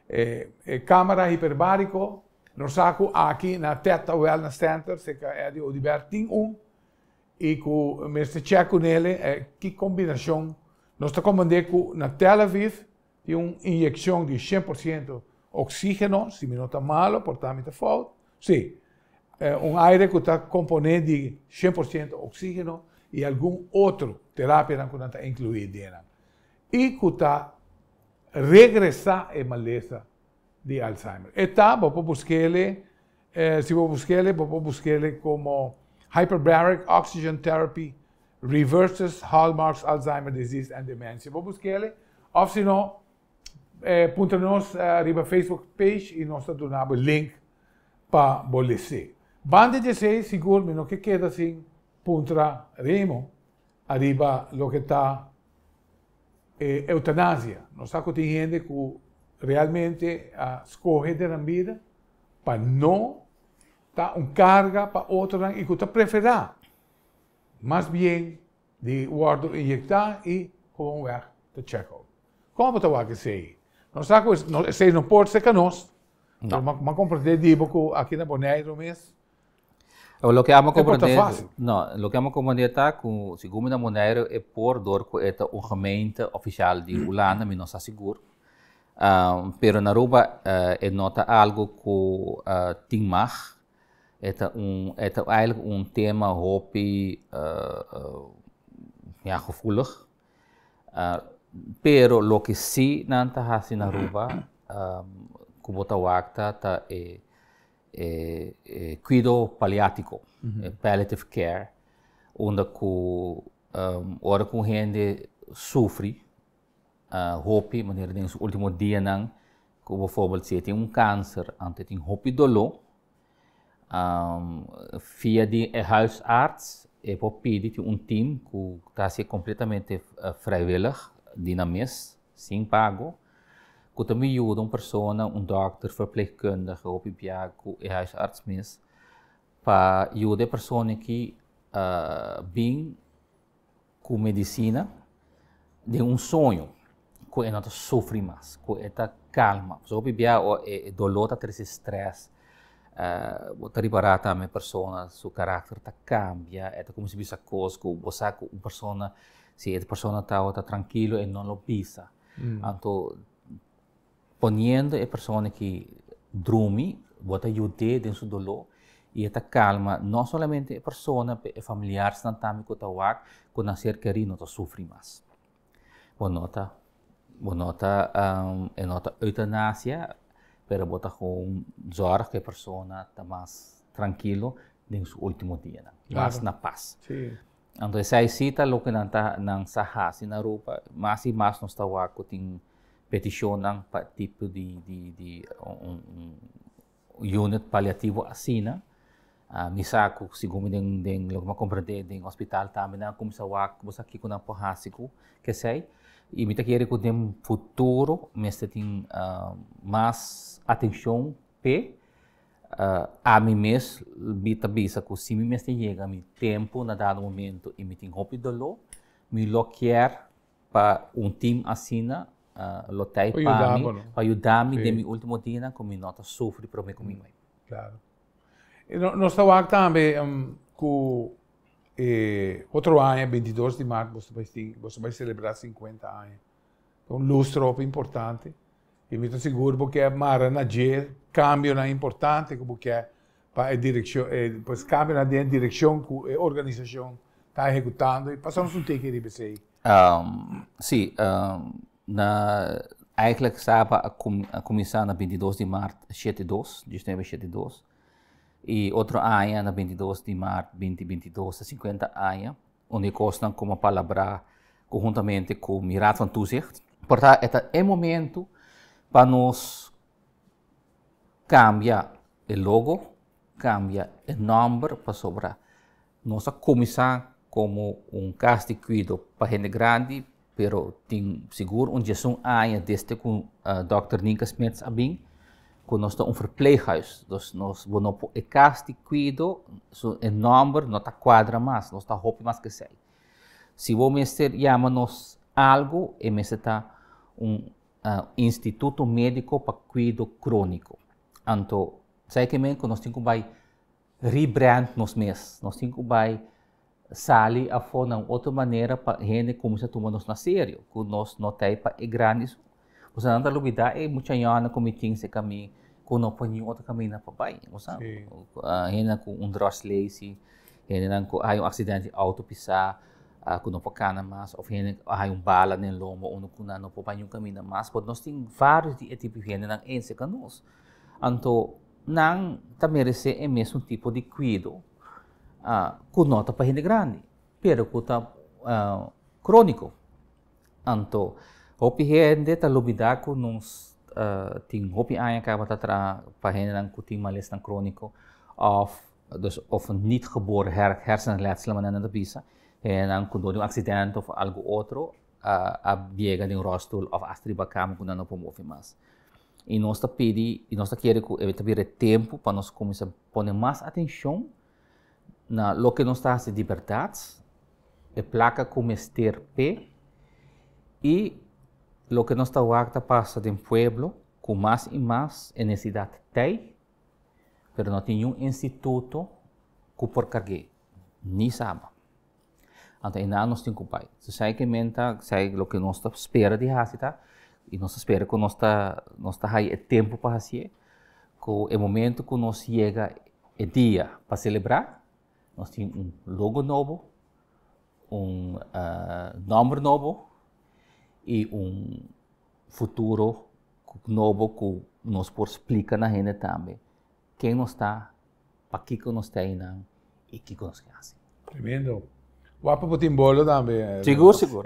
E kamera hiperbariko, nos sa ku aki na Teta Wellness Center, serka Eddie Oduber, tin un i ku mester chèk ku nele ki kombinashon. Nos ta komprendé ku na Tel Aviv tin un inyekshon di 100% oxígeno, si mi no ta malo, por ta mi ta fout. Sí, un aire ku ta komponé di 100% oxígeno i algun otro terapianan ku nan ta inkluí den nan. I ku ta regresá e malesa di Alzheimer. E ta, bo por busk'é, si bo busk'é, bo por busk'é komo Hyperbaric Oxygen Therapy Reverses Hallmarks Alzheimer Disease and Dementia. Bo busk'é, òf si no, puntra nos riba Facebook page i nos ta duna bo link pa bo les'é. Banda di esei, sigur mi no ke keda sin puntra Remo ariba loke ta e eutanasia. Nos sa ku tin hende ku realmente a skohe den nan bida pa no ta un karga pa otronan i ku ta preferá mas bien di wòrdu inyektá i gewoonweg ta check out. Kon bo ta wak esei? Nos sa ku esei no por serka nos, pero m'a komprendé di bo ku aki na Boneiru mes. Loke amo comprende, no, loke amo comprende ta ku segun mi na Boneiru e por dor ku e ta un gemeente ofisial di Hulanda, mi no sa sigur. Pero na Aruba e no ta algo ku tin mag. E ta un, e ta eigenlijk un tema hopi ja, gevoelig. Pero loke si nan ta hasi na Aruba ku bo ta wak ta ta e e kuido paliátiko, e palliative care, unda ku ora ku un hende sufri hopi, manera den su último dianan, ku bijvoorbeeld si e tin un kanser, anto e tin hopi doló, via di e huisarts e por pidi tin un team ku ta hasié kompletamente vrijwillig di nan mes, sin pago, ku ta bin yuda un persona, un dòkter, verpleegkundige, hopi bia ku e huisarts mes, pa yuda e persona aki bin ku medisina den un soño ku e no ta sufri mas, ku e ta kalma. Pasobra hopi bia e doló ta trese strès, bo ta ripará tambe e persona su karakter ta kambia, e ta kuminsá bisa kos ku bo sa ku un persona, si e persona tabata trankilo e no lo bisa. Anto poniendo e persona ki drumi, bo ta yud'é den su doló i e ta kalma no solamente e persona, pero e familiaresnan tambe ku ta wak ku nan ser kerí no ta sufri mas. Bo no ta, bo no ta, e no ta eutanasia, pero bo ta gewoon zorg ku e persona ta mas trankilo den su ultimo dianan, mas na pas. Anto esei sí ta loke nan ta nan sa hasi na Aruba. Mas i mas nos ta wak ku tin petishonnan pa tipo di di di un un. unit paliativo asina. Mi sa ku segun mi den loke mi a komprendé den hospital tambe nan a kuminsá wak bo sa kiko nan por hasi ku kesei. I mi ta kere ku den futuro mester tin mas atenshon p'e. Ami mes mi ta bisa ku si mi mester yega mi tempu na dado momento i mi tin hopi doló, mi lo kier pa un team asina lo ta ei pa mi, pa yuda mi den mi ultimo dianan ku mi no ta sufri promé ku mi bai. Claro. Nos ta wak tambe ku e otro aña, 22 di mart, boso ta bai tin, boso bai selebrá 50 aña. Ta un lustro hopi importante i mi ta sigur bo ke mara na dje kambionan importante ku bo ke pa e direkshon, e pues kambionan den e direkshon ku e organisashon ta ehekutando i pasa nos un tiki riba esei. Sí, na eigenlijk Saba a kuminsá na 22 di mart 72, 1972, i otro aña na 22 di mart 2022 ta 50 aña, unda e kosnan ku mi a palabrá konhuntamente ku mi Raad van Toezicht. Por ta e ta e momento pa nos kambia e logo, kambia e nòmber pasobra nos a kuminsá komo un kas di kuido pa hende grandi, pero tin sigur un diesun aña desde ku dòkter Nienke Smits a bin ku nos ta un verpleeghuis. Dus nos bo no por e kas di kuido su e nòmber no ta kuadra mas, nos ta hopi mas ku esei. Si bo mester yama nos algu e mester ta un instituto médiko pa kuido króniko. Anto sa ke men ku nos tin ku bai rebrand nos mes. Nos tin ku bai sali afó na un otro manera pa hende kuminsá tuma nos na serio, ku nos no ta ei pa e grandi su. Boso nan ta lubidá e mucha yònnan ku mi tin serka mi ku no por niun otro kaminda pa bai, bo sa. Hendenan ku un dwarslaesie, hendenan ku a haña un aksidente di outo pisá, ku no por kana mas, òf hende ku a haña un bala den lomba unda ku nan no por bai niun kaminda mas. But nos tin vários di e tipo di hendenan ei serka nos. Anto nan ta meresé e mesun tipo di kuido ku no ta pa hende grandi, pero ku ta króniko. Anto hopi hende ta lubidá ku nos tin hopi aña kaba ta traha pa hendenan ku tin malesnan króniko òf dus òf niet geboren hersenletsel manera nan ta bisa, hendenan ku dor di un aksidente òf algu otro a yega den ròlstul òf asta riba kama ku nan no por move mas. I nos ta pidi i nos ta kere ku e ta bira e tempu pa nos kuminsá pone mas atenshon na loke nos ta hasi di bèrdat, e plaka ku mester p'e i loke nos ta wak ta pasa den pueblo ku mas i mas e nesesidat t'ei, pero no tin niun instituto ku por karg'é, ni Saba. Anto einan nos tin ku bai. So esei ke men ta, esei loke nos ta spera di hasi ta, i nos ta spera ku nos ta, nos ta haya e tempu pa hasié, ku e momento ku nos yega e dia pa selebrá, nos tin un logo nobo, un nòmber nobo i un futuro nobo ku nos por splika na hende tambe ken nos ta, pakiko nos ta einan i kiko nos ke hasi. Tremendo. Wapu bo tin bolo tambe. Sigur, sigur.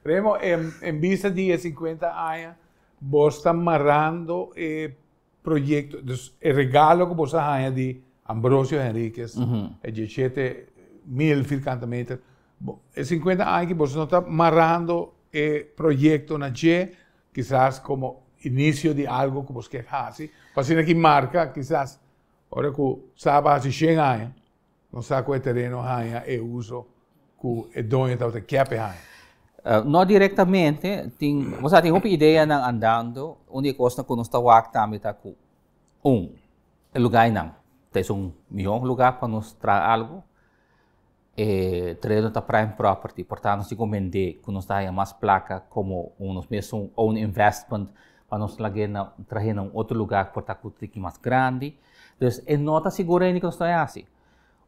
Remo, en bista di e 50 aña, bo sta marando e proyecto, dus e regalo ku bo sa haña di Ambrosio Henriquez, e 17 mil vierkante meter, e 50 aña aki bo no ta marando e proyecto na dje, kisas komo inicio di algo ku bo ke hasi, pa asina ki marka kisas ora ku Saba hasi 100 aña, nos sa ku e tereno haña e uso ku e doño tabata ke pa e haña. No direktamente, tin, bo sa tin hopi ideanan andando, un di e kosnan ku nos ta wak tambe ta ku, un, e lugainan ta esun mihó lugá pa nos traha algu, E tereno ta prime property, por tanto nos tin ku bendé ku nos ta haña mas plaka komo un nos mesun own investment pa nos lag'é na trah'é na un otro lugá ku por ta ku tiki mas grandi. Dus e no ta sigur ainda ku nos ta hasi.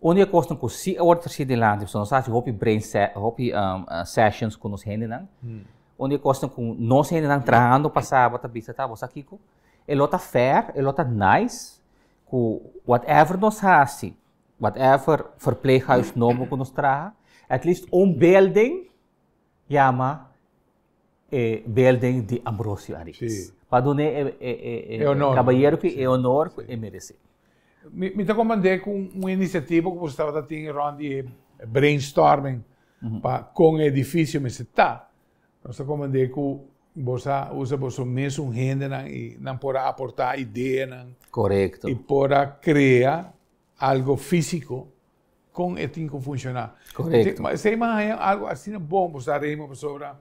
Un di e kosnan ku si awor ta trasí dilanti, pasobra nos a hasi hopi brain hopi sessions ku nos hendenan, un di e kosnan ku nos hendenan trahando pa Saba ta bisa ta, bo sa kiko? E lo ta fair, e lo ta nice ku whatever nos hasi, Whatever verpleeghuis nobo ku nos traha, at least un building yama e building di Ambrosio Henriquez. Pa dun'é e e e E honor. kabayero ku e honor ku e meresé. Mi mi ta komprendé ku un inisiativa ku boso tabata tin rònt di e brainstorming pa kon e edifisio mester ta. Nos ta komprendé ku boso a usa boso mesun hendenan i nan por a aportá ideanan. Korekto. I por a krea algo físiko kon e tin ku funshoná. Korekto. Esei mi a haña algo asina bon bo sa Remo pasobra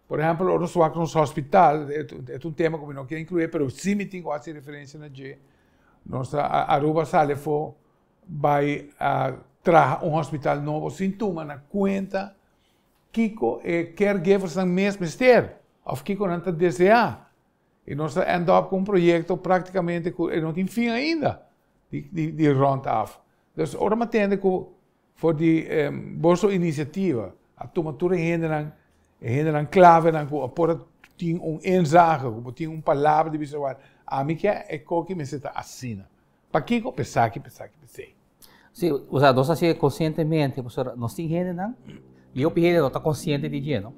por ehèmpel ora nos wak nos hospital e ta un tema ku mi no kier inkluí pero si mi tin ku hasi referensia na dje nos a Aruba sali afó bai a traha un hospital nobo sin tuma na kuenta kiko e caregiversnan mes mester òf kiko nan ta deseá i nos a end up ku un proyekto praktikamente ku e no tin fin ainda di rònt af. Dus ora mi a tende ku for di boso inisiativa a tuma tur e hendenan, e hendenan klavenan ku a por a tin un inzage, ku por tin un palabra di bisa wak, ami ke e koki mester ta asina. Pakiko? P'esaki, p'esaki, p'esei. Sí, osea, nos a hasié konsientemente, pasobra nos tin hendenan, i hopi hende no ta konsiente di dje, no.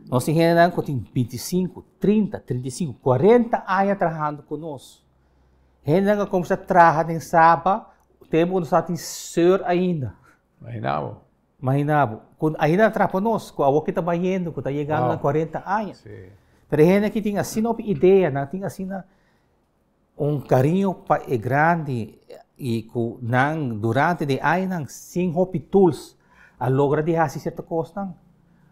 Nos tin hendenan ku tin bintisinku, trinta, trinta i sinku, kuarenta aña trahando ku nos. Hendenan a kuminsá traha den Saba tempu ku nos tabata tin seur ainda. Imagina bo. Imagina bo. Ku ainda a traha pa nos, ku awor ki ta bayendo, ku ta yegando na 40 aña. Sí. Pero e hende aki tin asina hopi idea, nan tin asina un kariño pa e grandi i ku nan durante di añanan sin hopi tools a logra di hasi sierto kosnan.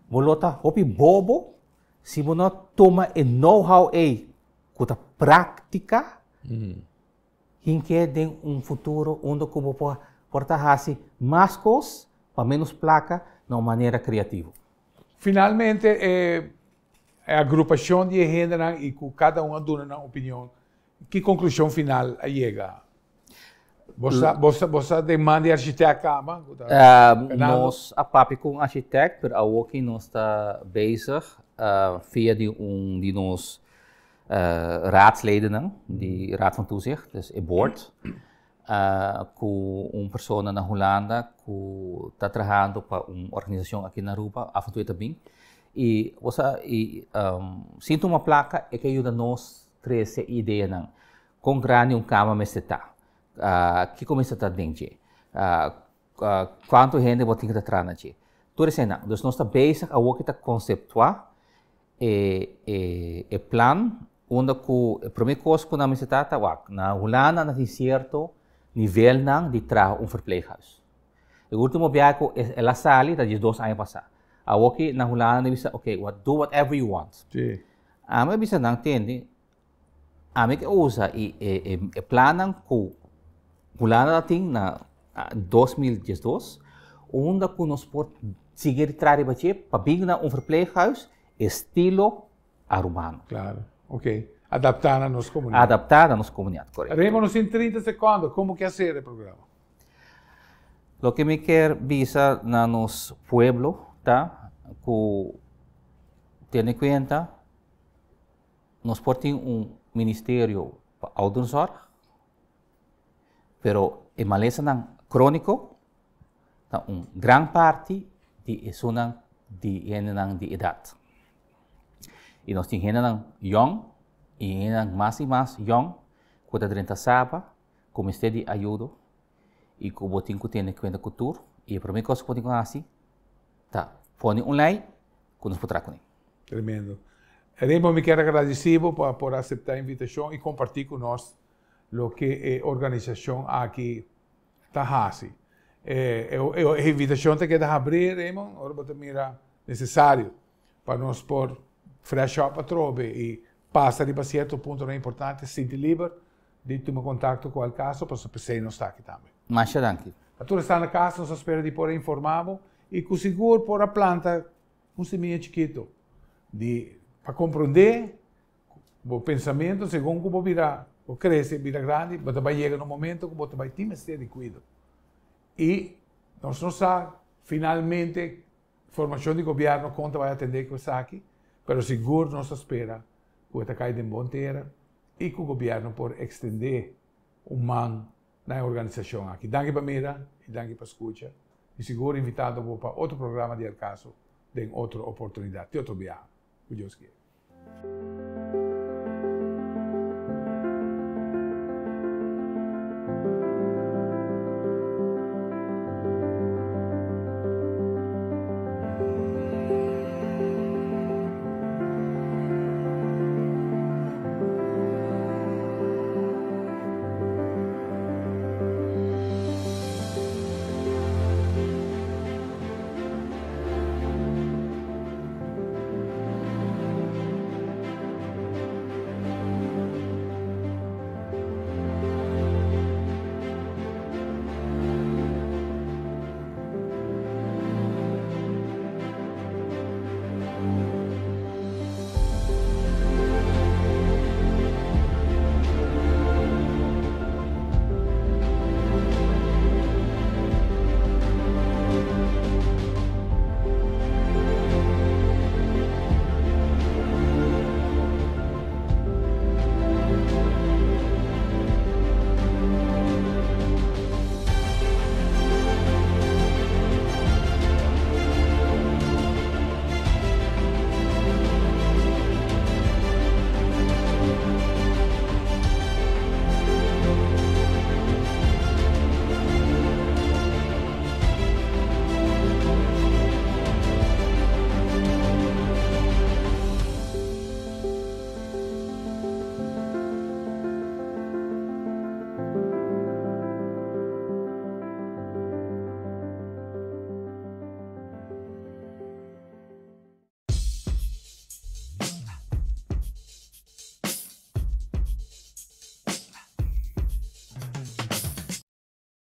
Bo lo ta hopi bobo si bo no tuma e know-how ei ku ta práktika hink'é den un futuro unda ku bo por por ta hasi mas kos pa ménos plaka na un manera kreativo. Finalmente e agrupashon di e hendenan i ku kada un a duna nan opinion, ki konklushon final a yega? Bo sa bo sa bo sa den man di architect kaba ku ta Fernando? Nos a papia ku un architect pero awoki nos ta bezig via di un di nos raadsledennan di Raad van Toezicht, dus e board, ku un persona na Hulanda ku ta trahando pa un organisashon aki na Aruba, af en toe e ta bin i bo sa i sin tuma plaka e ke yuda nos trese ideanan. Kon grandi un kama mester ta? Kiko mester ta den dje? Kuantu hende bo tin ku ta traha na dje? Tur eseinan. Dus nos ta bezig awor ki ta konseptuá e e e plan unda ku e promé kos ku nan mester ta ta wak na Hulanda nan tin sierto nivelnan di traha un verpleeghuis. E ultimo biaha ku el a sali ta diesdos aña pasá. Awor ki na Hulanda nan bisa okay do whatever you want. Ami a bisa nan tende Ami ke usa e e plannan ku Hulanda ta tin na 2012 unda ku nos por sigui traha riba dje pa bin na un verpleeghuis estilo Arubano. Claro, ok. Adaptá na nos komunidat. Adaptá na nos komunidat, korekto. Remo, nos tin 30 sekondo. Komo ke a ser e programa? Loke mi kier bisa na nos pueblo ta ku tene kuenta Nos por tin un ministerio pa ouderenzorg, pero e malesanan króniko ta un gran parti di esunnan di hendenan di edat. I nos tin hendenan yòn i hendenan mas i mas yòn ku ta drenta Saba ku mester di ayudo i ku bo tin ku tene kuenta ku tur i e promé kos ku bo tin ku hasi ta pone un lei ku nos por traha kuné. Tremendo. Raymond, mi kier a gradisí bo pa por aseptá e invitashon i kompartí ku nos loke e organisashon aki ta hasi. E invitashon ta keda habrí, Raymond, ora bo ta mira nesesario pa nos por fresh up atrobe i pasa riba sierto puntonan importante, sinti liber di tuma kontakto ku Alcaso pasobra p'esei nos ta aki tambe. Masha danki. Pa tur esnan na kas nos a spera di por a informá bo i ku sigur por a planta Un semilla chikito di pa comprende bo pensamento segun cu bo bira, bo crece, bira grandi, bo ta bay yega na un momento cu bo ta bay tin mester di cuido. Y nos no sa finalmente formacion di gobierno con ta bay atende cu esaki, pero sigur nos ta spera cu e ta cay den bon tera y cu gobierno por extende un man na e organisacion aki. Danki pa mira y danki pa scucha. Y sigur invitando bo pa otro programa di El Caso den otro oportunidad. Te otro biaha, cu Dios kier.